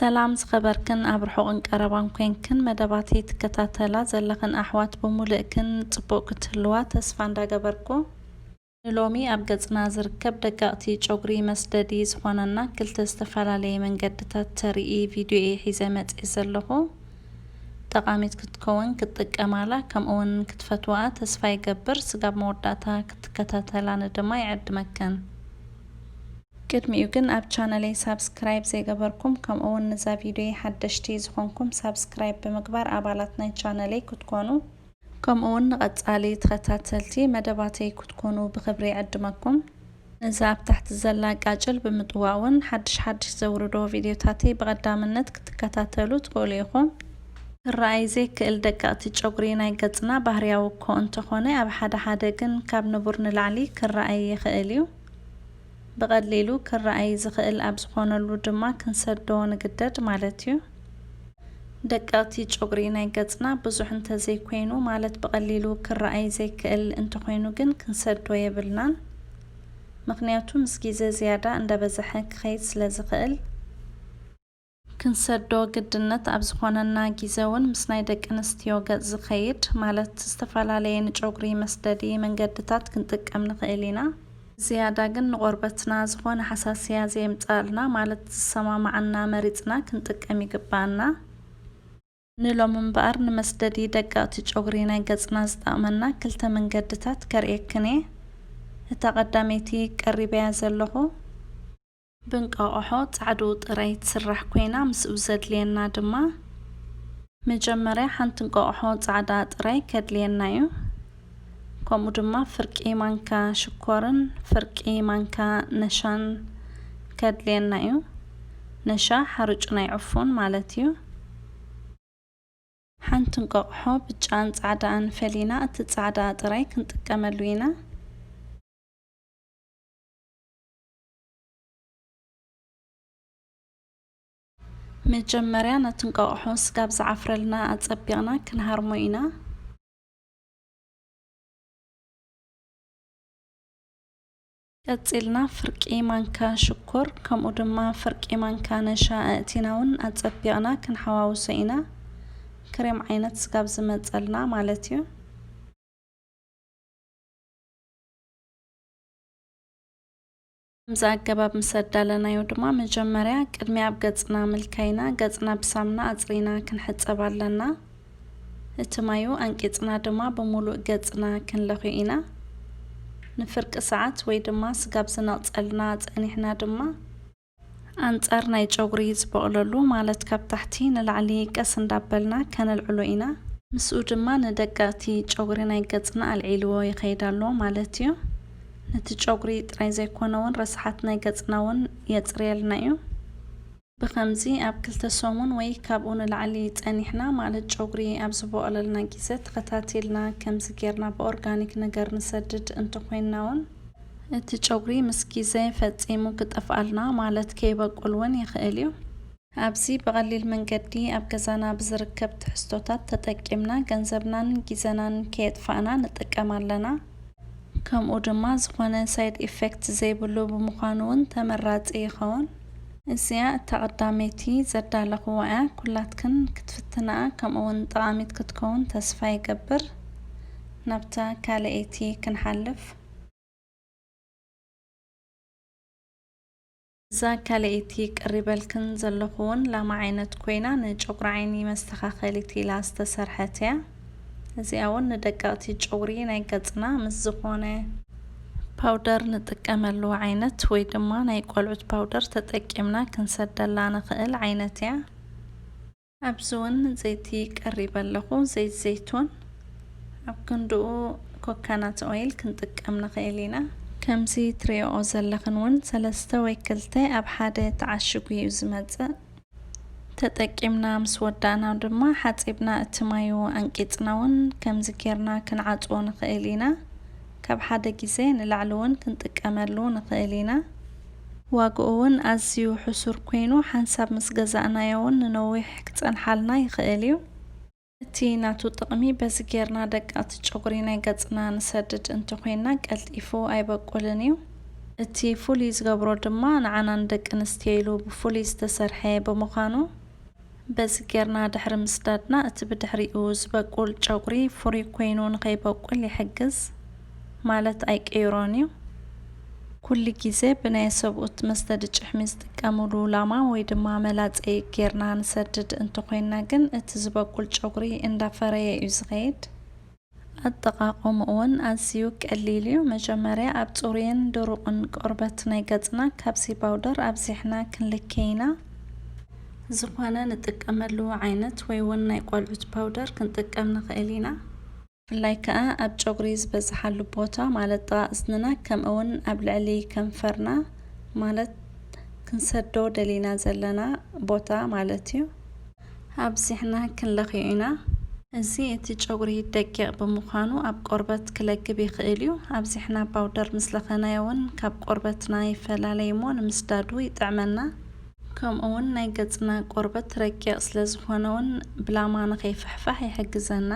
ሰላም ዝኸበርክን ኣብ ርሑቕን ቀረባን ኮንክን መደባተይ ትከታተላ ዘለኽን ኣሕዋት ብምሉእክን ጽቡቕ ክትህልዋ ተስፋ እንዳገበርኩ፣ ንሎሚ ኣብ ገጽና ዝርከብ ደቀቕቲ ጨጉሪ መስደዲ ዝኾነና ክልተ ዝተፈላለየ መንገድታት ተርኢ ቪድዮ'የ ሒዘ መጽየ ዘለኹ። ጠቓሚት ክትከውን ክትጥቀማላ ከምኡውን ክትፈትዋ ተስፋ ይገብር። ስጋብ መወዳእታ ክትከታተላኒ ድማ ይዕድመክን። ቅድሚኡ ግን ኣብ ቻነለይ ሳብስክራይብ ዘይገበርኩም፣ ከምኡውን ንዛ ቪድዮ ሓደሽቲ ዝኾንኩም ሳብስክራይብ ብምግባር ኣባላት ናይ ቻነለይ ክትኮኑ፣ ከምኡውን ንቐጻሊ ተኸታተልቲ መደባተይ ክትኮኑ ብኽብሪ ይዕድመኩም። ነዛ ኣብ ታሕቲ ዘላ ቃጭል ብምጥዋቕ እውን ሓድሽ ሓድሽ ዘውርዶ ቪድዮታተይ ብቐዳምነት ክትከታተሉ ትኽእሉ ኢኹም። ክረኣይ ዘይክእል ደቀቕቲ ጨጉሪ ናይ ገጽና ባህርያዊ እኮ እንተኾነ፣ ኣብ ሓደ ሓደ ግን ካብ ንቡር ንላዕሊ ክረኣይ ይኽእል እዩ። ብቐሊሉ ክረኣይ ዝኽእል ኣብ ዝኾነሉ ድማ ክንሰዶ ንግደድ ማለት እዩ። ደቀቕቲ ጨጉሪ ናይ ገጽና ብዙሕ እንተዘይኮይኑ፣ ማለት ብቐሊሉ ክረኣይ ዘይክእል እንተኾይኑ ግን ክንሰዶ የብልናን። ምኽንያቱ ምስ ግዜ ዝያዳ እንዳበዝሐ ክኸይድ ስለ ዝኽእል። ክንሰዶ ግድነት ኣብ ዝኾነና ግዜ እውን ምስ ናይ ደቂ ኣንስትዮ ገጽ ዝኸይድ፣ ማለት ዝተፈላለየ ንጨጉሪ መስደዲ መንገድታት ክንጥቀም ንኽእል ኢና። ዝያዳ ግን ንቆርበትና ዝኾነ ሓሳስያ ዘየምጽኣልና፣ ማለት ዝሰማማዓና መሪጽና ክንጥቀም ይግብኣና። ንሎሚ እምበኣር ንመስደዲ ደቀቕቲ ጨጉሪ ናይ ገጽና ዝጠቕመና ክልተ መንገድታት ከርእየክን እየ። እታ ቀዳመይቲ ቀሪበያ ዘለኹ ብእንቋቑሖ ጻዕድኡ ጥራይ ትስራሕ ኮይና፣ ምስኡ ዘድልየና ድማ መጀመርያ ሓንቲ እንቋቑሖ ጻዕዳ ጥራይ ከድልየና እዩ። ከምኡ ድማ ፍርቂ ማንካ ሽኮርን ፍርቂ ማንካ ነሻን ከድልየና እዩ። ነሻ ሓሩጭ ናይ ዕፉን ማለት እዩ። ሓንቲ እንቋቑሖ ብጫን ጻዕዳኣን ፈሊና፣ እቲ ጻዕዳ ጥራይ ክንጥቀመሉ ኢና። መጀመርያ ነቲ እንቋቑሖ ስጋብ ዝዓፍረልና ኣጸቢቕና ክንሃርሞ ኢና። ቀጺልና ፍርቂ ማንካ ሽኮር፣ ከምኡ ድማ ፍርቂ ማንካ ነሻ ኣእቲና እውን ኣጸቢቕና ክንሓዋውሶ ኢና። ክሬም ዓይነት ስጋብ ዝመጸልና ማለት እዩ። ከምዚ ኣገባብ ምስ ኣዳለናዮ ድማ፣ መጀመርያ ቅድሚ ኣብ ገጽና ምልካይና፣ ገጽና ብሳሙና ኣጽሪና ክንሕጸብ ኣለና። እቲ ማዩ ኣንቂጽና ድማ ብምሉእ ገጽና ክንለኽዮ ኢና። ንፍርቂ ሰዓት ወይ ድማ ስጋብ ዝነቕጸልና ጸኒሕና ድማ፣ ኣንጻር ናይ ጨጉሪ ዝበቕለሉ፣ ማለት ካብ ታሕቲ ንላዕሊ ቀስ እንዳበልና ከነልዕሎ ኢና። ምስኡ ድማ ንደቀቕቲ ጨጉሪ ናይ ገጽና ኣልዒልዎ ይኸይድ ኣሎ ማለት እዩ። ነቲ ጨጉሪ ጥራይ ዘይኮነ እውን ረስሓት ናይ ገጽና እውን የጽርየልና እዩ። ብኸምዚ ኣብ ክልተ ሰሙን ወይ ካብኡ ንላዕሊ ጸኒሕና፣ ማለት ጨጉሪ ኣብ ዝበቖለልና ግዜ ተኸታቲልና ከምዚ ጌርና ብኦርጋኒክ ነገር ንሰድድ እንተኾይንና እውን፣ እቲ ጨጉሪ ምስ ግዜ ፈጺሙ ክጠፍኣልና፣ ማለት ከይበቁል እውን ይኽእል እዩ። ኣብዚ ብቐሊል መንገዲ ኣብ ገዛና ብዝርከብ ትሕዝቶታት ተጠቂምና ገንዘብናን ግዜናን ከየጥፋእና ንጥቀም ኣለና። ከምኡ ድማ ዝኾነ ሳይድ ኢፌክት ዘይብሉ ብምዃኑ እውን ተመራጺ ይኸውን። እዚኣ እታ ቀዳመይቲ ዘዳለኽዋ እያ። ኩላትክን ክትፍትንኣ ከምኡ እውን ጠቓሚት ክትከውን ተስፋ ይገብር። ናብታ ካልኣይቲ ክንሓልፍ። እዛ ካልኣይቲ ቀሪበልክን ዘለኹ እውን ላማ ዓይነት ኮይና፣ ንጨጉሪ ዓይኒ መስተኻኸሊት ኢላ ዝተሰርሐት እያ። እዚኣ እውን ንደቀቕቲ ጨጉሪ ናይ ገጽና ምስ ዝኾነ ፓውደር ንጥቀመሉ ዓይነት ወይ ድማ ናይ ቆልዑት ፓውደር ተጠቂምና ክንሰደላ ንኽእል ዓይነት እያ። ኣብዚ እውን ዘይቲ ቀሪበ ኣለኹ። ዘይት ዘይቱን ኣብ ክንድኡ ኮካናት ኦይል ክንጥቀም ንኽእል ኢና። ከምዚ ትሪኦ ዘለኽን እውን ሰለስተ ወይ ክልተ ኣብ ሓደ ተዓሽጉ እዩ ዝመጽእ። ተጠቂምና ምስ ወዳእና ድማ ሓጺብና እቲ ማዩ ኣንቂጽና እውን ከምዚ ጌርና ክንዓጽዎ ንኽእል ኢና። ካብ ሓደ ግዜ ንላዕሊ እውን ክንጥቀመሉ ንኽእል ኢና። ዋግኡ እውን ኣዝዩ ሕሱር ኮይኑ፣ ሓንሳብ ምስ ገዛእናዮ እውን ንነዊሕ ክጸንሓልና ይኽእል እዩ። እቲ ናቱ ጥቕሚ፣ በዚ ጌርና ደቀቕቲ ጨጉሪ ናይ ገጽና ንሰድድ እንተኾይንና፣ ቀልጢፉ ኣይበቁልን እዩ። እቲ ፍሉይ ዝገብሮ ድማ ንዓና ንደቂ ኣንስትዮ ኢሉ ብፍሉይ ዝተሰርሐ ብምዃኑ፣ በዚ ጌርና ድሕሪ ምስዳድና እቲ ብድሕሪኡ ዝበቁል ጨጉሪ ፍሩይ ኮይኑ ንኸይበቁል ይሕግዝ፣ ማለት ኣይቅይሮን እዩ። ኩሉ ግዜ ብናይ ሰብኡት መስደዲ ጭሕሚ ዝጥቀምሉ ላማ ወይ ድማ መላጸ ጌርና ንሰድድ እንተኾይንና ግን እቲ ዝበቁል ጨጉሪ እንዳፈረየ እዩ ዝኸይድ። ኣጠቓቕምኡ እውን ኣዝዩ ቀሊል እዩ። መጀመርያ ኣብ ጽሩይን ድሩቕን ቆርበት ናይ ገጽና ካብዚ ፓውደር ኣብዚሕና ክንልከ ኢና። ዝኾነ ንጥቀመሉ ዓይነት ወይ እውን ናይ ቆልዑት ፓውደር ክንጥቀም ንኽእል ኢና። ብፍላይ ከኣ ኣብ ጨጉሪ ዝበዝሓሉ ቦታ ማለት ጥቓ እዝንና ከምኡ እውን ኣብ ልዕሊ ከንፈርና ማለት ክንሰዶ ደሊና ዘለና ቦታ ማለት እዩ። ኣብዚሕና ክንለኽዮ ኢና። እዚ እቲ ጨጉሪ ደቂቕ ብምዃኑ ኣብ ቆርበት ክለግብ ይኽእል እዩ። ኣብዚሕና ፓውደር ምስ ለኸናዮ እውን ካብ ቆርበትና ይፈላለይ እሞ ንምስዳዱ ይጥዕመና። ከምኡ እውን ናይ ገጽና ቆርበት ረቂቕ ስለ ዝኾነ እውን ብላማ ንኸይፍሕፋሕ ይሕግዘና።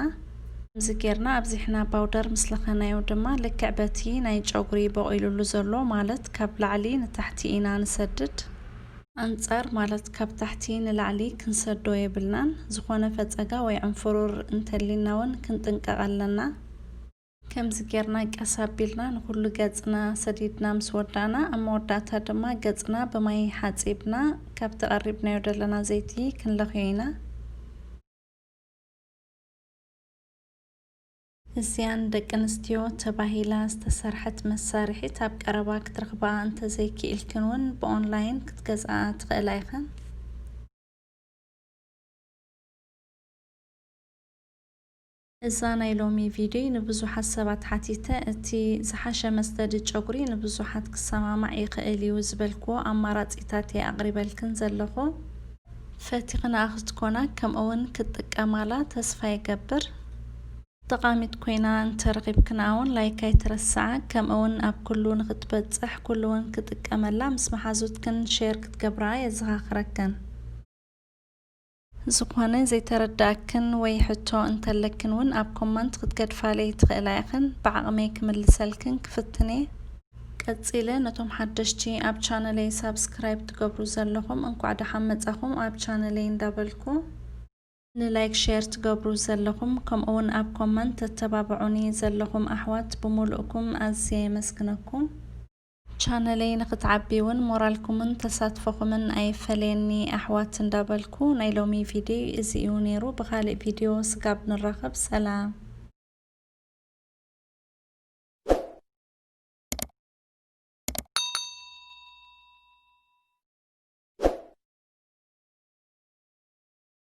ከምዚ ጌርና ኣብዚሕና ፓውደር ምስ ለኸናዮ ድማ ልክዕ በቲ ናይ ጨጉሪ በቒሉሉ ዘሎ ማለት ካብ ላዕሊ ንታሕቲ ኢና ንሰድድ። ኣንጻር ማለት ካብ ታሕቲ ንላዕሊ ክንሰዶ የብልናን። ዝኾነ ፈጸጋ ወይ ዕንፍሩር እንተሊና እውን ክንጥንቀቕ ኣለና። ከምዚ ጌርና ቀስ ኣቢልና ንኹሉ ገጽና ሰዲድና ምስ ወዳእና፣ ኣብ መወዳእታ ድማ ገጽና ብማይ ሓጺብና ካብቲ ቀሪብናዮ ዘለና ዘይቲ ክንለኽዮ ኢና። እዚኣን ደቂ ኣንስትዮ ተባሂላ ዝተሰርሐት መሳርሒት ኣብ ቀረባ ክትረኽብኣ እንተዘይክኢልክን እውን ብኦንላይን ክትገዝኣ ትኽእላ ኢኽን። እዛ ናይ ሎሚ ቪድዮ ንብዙሓት ሰባት ሓቲተ፣ እቲ ዝሓሸ መስደዲ ጨጉሪ ንብዙሓት ክሰማማዕ ይኽእል እዩ ዝበልክዎ ኣማራጺታት እየ ኣቕሪበልክን ዘለኹ። ፈቲኽንኣ ክትኮና ከምኡውን ክትጥቀማላ ተስፋ ይገብር። ጠቓሚት ኮይና እንተረኺብክንኣ እውን ላይክ ኣይትረስዓ፣ ከምኡውን ኣብ ኩሉ ንኽትበጽሕ ኩሉ እውን ክጥቀመላ ምስ መሓዙትክን ሼር ክትገብርኣ የዘኻኽረክን። ዝኾነ ዘይተረዳእክን ወይ ሕቶ እንተለክን እውን ኣብ ኮመንት ክትገድፋለይ ትኽእላ ኢኽን። ብዓቕመይ ክምልሰልክን ክፍትን እየ። ቀጺለ ነቶም ሓደሽቲ ኣብ ቻነለይ ሳብስክራይብ ትገብሩ ዘለኹም እንኳዕ ደሓን መጻኹም ኣብ ቻነለይ እንዳበልኩ፣ ንላይክ ሼር ትገብሩ ዘለኹም ከምኡውን ኣብ ኮመንት ተተባብዑኒ ዘለኹም ኣሕዋት ብምሉእኩም ኣዝየ የመስግነኩም። ቻነለይ ንኽትዓቢ እውን ሞራልኩምን ተሳትፎኹምን ኣይፈለየኒ ኣሕዋት እንዳበልኩ ናይ ሎሚ ቪድዮ እዚ እዩ ነይሩ። ብኻልእ ቪድዮ ስጋብ ንራኸብ ሰላም።